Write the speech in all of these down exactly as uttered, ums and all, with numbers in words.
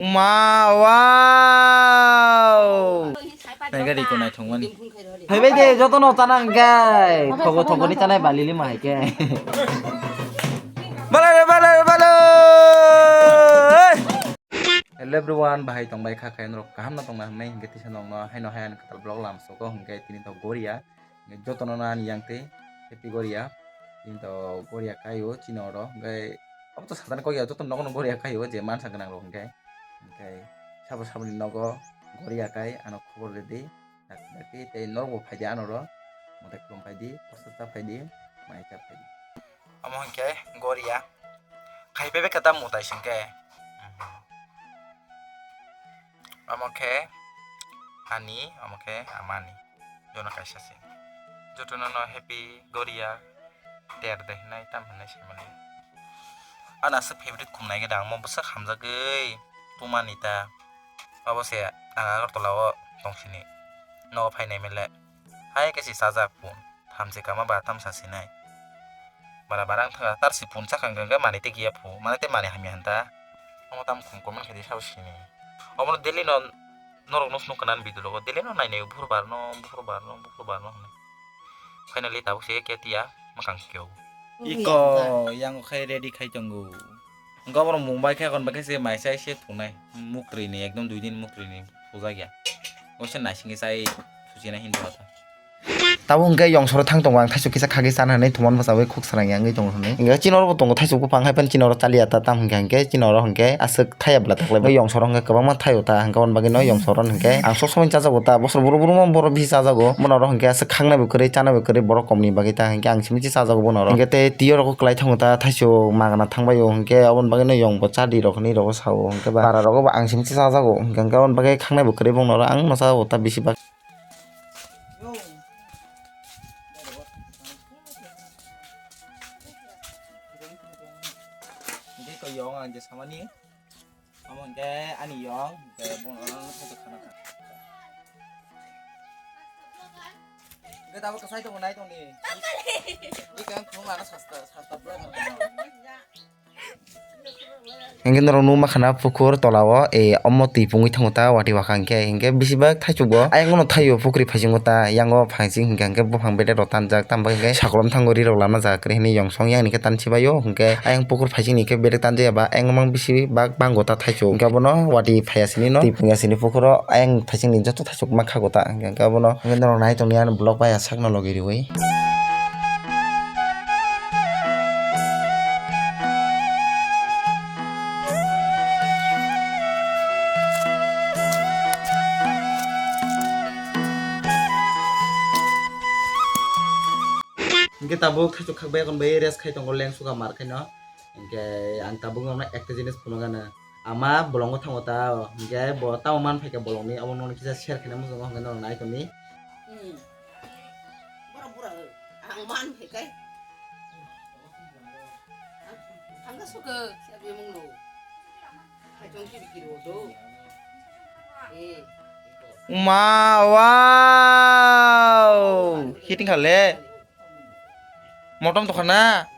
Ma, wow! Nai gari ko nai thongmani. Phaibai de, joto no chana hingkai. Thogo, thogo ni chanai bali lima hai ke. Bala, bala, bala. Hey! Hello everyone, bahai tongbai kha khe norok kaham no tongna hwnwi hingke tisa nokno haino hai ani kwtal vlog lam soko hingke tini to Goria. Jotono no ani yang tei happy Goria. Tini to Goria kaio chini oro hingke obo to satani kok ya joto nogo no Goria kaio je mansa gwnang rok hingke. Hingke sabo saboni nogo Goria kai ano khobor rwdi. Dakti dakti tei norok bo phaidi ano ro. Mwtai khulum phaidi, kosto cha phaidi, mai cha phaidi. Omo hingke Goria. Khai pebe kata mwtai singke. Omo khe ani, omo khe amani. Jono kaisa se. Jotono no happy Goria ter de hinai tam hinai se mani. Ana se favorite khum nai gada, omo bwsak hamjagwi tumani ta. Obo se ang Agartala o tong sini. Nogo phai nai mele. Hai khe se sajak phun. Thamchi kama ba tamsa sinai. Bara bara wngkha tar si phun sakha hwnkhe mani tei kiya phu. Mani tei mani hamya hanta. Omo tam khum comment khe di sao sini. Omo daily no norok no swnuk kana video logo. Daily no nai nai buphuru bar no, buphuru bar no, buphuru bar no hwnwi. Finally tabuk se khe tiya mwkhang khe o. Iko yang khai ready khai tongo. Hwnkhe oborok mung bai khe, hwn bai khe se mai chai se thungnai. Muktri ni, ekdom dui din muktri ni phuja ya. Oise naisingwi chai thuchina hinwi ta. Tabuk hwnkhe yongsoro thang tongo, ang thaisok kisa khagwi chana hinwi thumani bwchawi khuk srang ya wngwi tongo hinwi. Hwnkhe chini oro bo tongo thaisok buphang, hai phano chini oro chaliya ta, tam hwnkhe hwnkhe chini oro hwnkhe aswk thaiya bwla taklai bai yongsoro hwnkhe kwbangma thaio ta, hwnkhe aboni bagwi no yongsoro hwnkhe ang sok somoi chajago ta, bosor buru buru ma borok bisi chajago, bono oro hwnkhe aswk khangnai bo kwrwi chanai bo kwrwi borok kom ni bagwi ta, hwnkhe ang simi se chajago bono oro. Hwnkhe tei twi oro kwlai thango ta, thaisok magana thangbai o, hwnkhe aboni bagwi no yong bo chadi rok hinwi rok o sao, hwnkhe ba bara rogo bo ang simi se chajago, hwnkhe aboni bagwi khangnai bo kwrwi bono oro ang no chajago ta bisi bak. Hwnkhe ko yong ang je samani. Amo hwnkhe ani yong, hwnkhe bono no thaitok khana kha. Hwnkhe tabuk kwchai tongo nai tongni. Ika ang khulum ano sasta, sasta vlog no. Hwnkhe norok nukma khana pukur tola o, e, omo twi pungwi thango ta watwi wakha hwnkhe, hwnkhe bisi bak thaichuk bo. Ayang no thaio pukri phaisingo ta, yango phaising hwnkhe, hwnkhe buphang bedek rok tanjak, tamo hwnkhe sakolom thango ri rok lama jaga kwrwi hinwi yong song yang ni khe tansi baio, hwnkhe ayang pukur phaising ni khe bedek tanjaya ba, ayang mang bisi bak bango ta thaichuk. Hwnkhe abono watwi phaiya sini no, twi pungya sini pukur o, ayang phaising ni joto thaichuk ma khago ta, hwnkhe abono, hwnkhe norok nai tongni ani vlog bai ya sakno logi riwi. Hwnkhe tabuk thaichuk khakbai, ekon bai rest khai tongo leng suka mar khaino. Hwnkhe ang tabuk nokno ekta jinis phunukgana. Ama bolongo thango ta, hwnkhe bo tamo man phaikha bolongni, obo nokni kisa share khaina muchungo, hwnkhe norok nai tongni. Hmm. Borok bura, ang man phaikhai. Ang, ang suka, siya bimung no. Hai tong kiri kiri odo. Eh. Ma, wow. Hiting khale. Motom tokha na.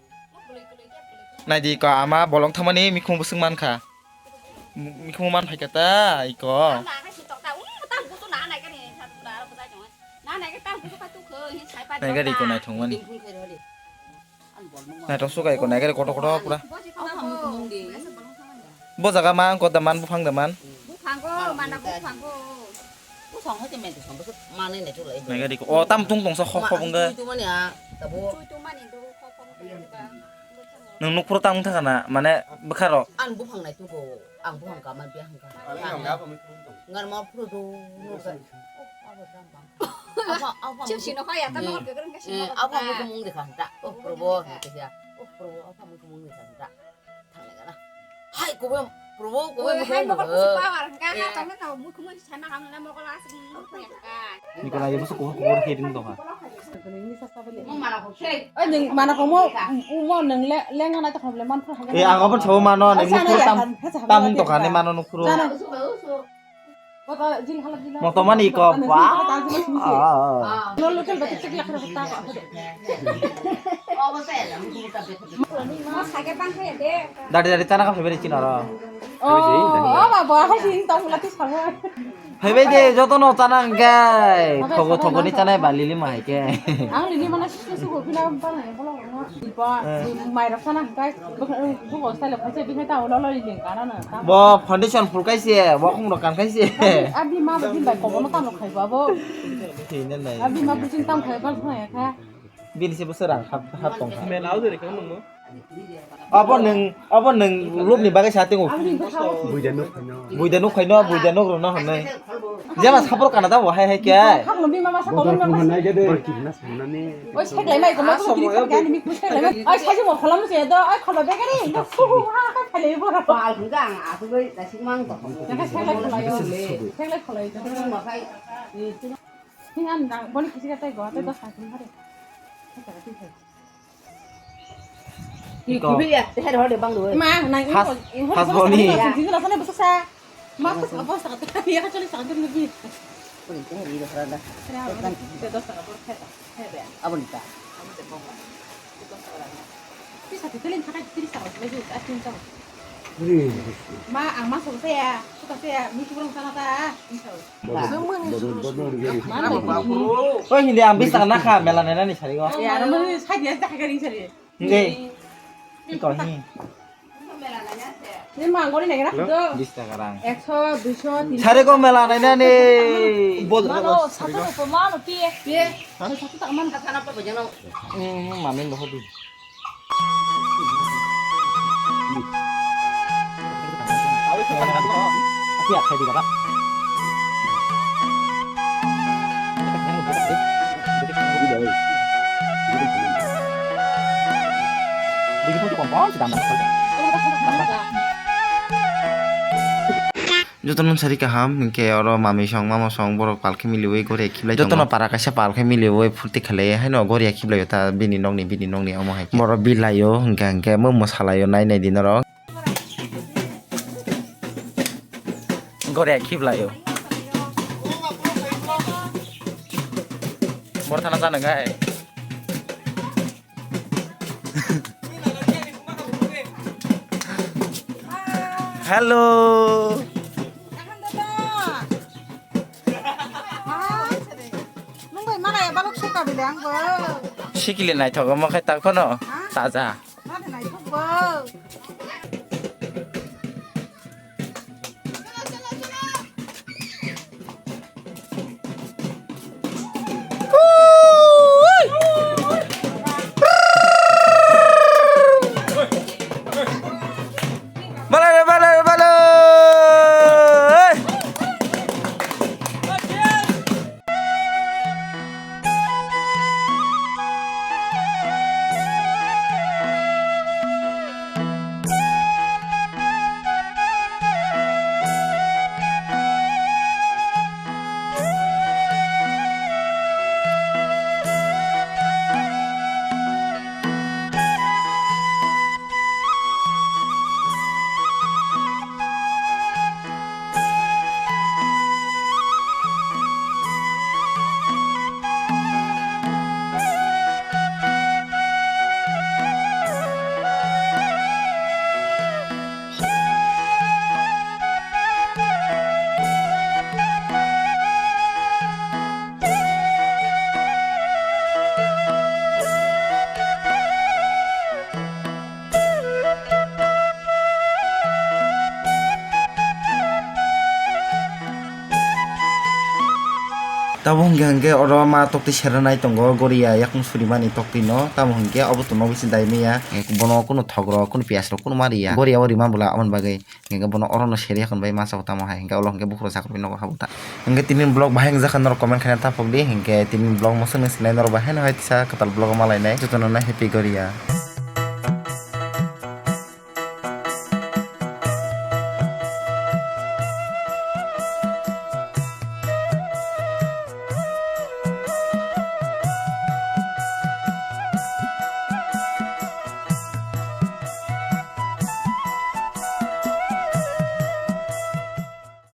Naidi ko ama bolong thangmani mikhung bwswk mankha. Mikhung man phaikha ta iko. Naigari ko naithokmani. Naithok suka iko naigari kotor kotor pura. Bo jaga ma ang kota man buphang da man. Buphango, mana buphango. Buphango te men buphango se manwi nai thulai. Nai gari ko. O tam tung tong sa khok khok wngkha. Chui tumani a, tabo. Chui tumani do khok khok wngkha. Nwng nukhro tam wngkha na, mane bwkharo. Ang buphang nai tugo, ang buphang kama biya hangkha. Ngar ma phuru do, nurga. Oh, abo tam bang. Apa, apa. Chiu sino kaya, tam nor geger ngai sino. Apa mo kumung de khanta. Oh, probo, hangkha ya. Oh, probo, apa mo kumung de khanta. Thanglai gana. Hai, kubai, probo, kubai hai, mokol kusi power, hingka ha, tongna tau, mui kumui sana kam na mokol asik, mui kuya ka. Nikola, ya, bosok kubur kubur khe ding tongha. Oi, nung mana komo, mo nung le, lenga nai tokha bole man phra. Eh, ang obo sabo mano, nung sana nukhur ya, tam, tam tokha ni mano nukhur. Sana. Motomani ko, ba. Dari dari tanah kafe beri cina ro. Oh, oh, ba, ba, hai sini tahu latih sama. Phaibai de, joto no chana hwnkhe, thogo, thogo ni chanai ba lili ma hai khe. Ang lili mana susu susu ko pina bana ya, bolo, bolo. Ba, mai rok chana hwnkhe, buko style phai se, bihai ta ulo lo lili kana na. Bo foundation phul kai se, bo khung rok kan kai se. Abi ma ba din bai kobo no tamo khai ba bo. Thina nai. Abi ma buchin tam khai ba ya kha. Bini se bwswk rang hap, hap tong kha. Mela o jere khe nung no. Abo nwng, abo nwng lobni bagwi sa tongo. Buida nuk khaino. Buida nuk khaino, buida nuk rwna hwnwi. Jema sapor kana da bo hai hai khe. Khaklo bima masa bodol kotor ma khunai gede. Borki hwnna sanani. Oi, seklai mai ko ma ko bini kani mi ko seklai mai. Oi, saji mo kholam se do. Oi, khola begari. Fu fu ha ha khale bo ra. Pal hwnga ang asugoi dasik mang to. Seklai khola yo. Seklai khola yo. Makai. Ni an dang boni khisi ka tai go, tai dos ka khum hare. Iko. Kubi ya, her hode bang do. Ma, nang Has-, Has boni. Sini la sana busa sa. Ma, busa ka busa ka. Ya ka chali sa ka dun bi. Boni te heri do hara da. Te dos ka bor khe. Aboni ta. Tisa titelin thakai tisa ko lagi asin tau. Ma, ang masuk saya, suka saya, mi kurang sana ta, insya Allah. Oi, hindi ang bisa na kha mela nai nani sari ko. Ya, namun saya dia tak kering sari. Hindi. Iko hi. Ni ma gori nai na do. Bis taka rang. Ekso, duiso, tinso. Sari ko mela nai nani. Mano, satu ko mano pie. Pie. Satu tak mano. Kata apa bajano? Hmm, mamin bahut di. Jotono sari kaham, hinkhe oro mami song, mama song, borok pal khe miliwi gori khiblai tongo. Jotono para kaisa pal khe miliwi phurti khlaiwi haino gori khiblai ta bini nokni, bini nokni omo hai khe. Borok bilaio, hinkhe, hinkhe mo mwsalaio, nai nai di norok. Gori khiblai o. Bor thana jana gai. Hello. Nung bai malaya balok suka bile ang bo. Sikili naithogo mo khai tak phano. Ha? Taja. Mane naithok bo. Balai, balai, balai. Tabuk hwnkhe, hwnkhe oro ma toktwi seranai tongo, goriya yakung surimani toktwi no. Tamo hwnkhe obo to nogwi se dai manya, bono kunu thok rok, kunu piyaj rok, kunu ma riya. Goriya o rima bwla, aboni bagwi hwnkhe bono oro no seri yakun bai masa o tamo hai hwnkhe, ulo hwnkhe bukhuk rok chakrwi nogo habo ta. Hwnkhe tini vlog bahai wngjakha norok comment khaina taphok di, hwnkhe tini vlog mwswk nung sinai norok bahai no hai kisa kwtal vlog o malainai, jotono no happy goriya.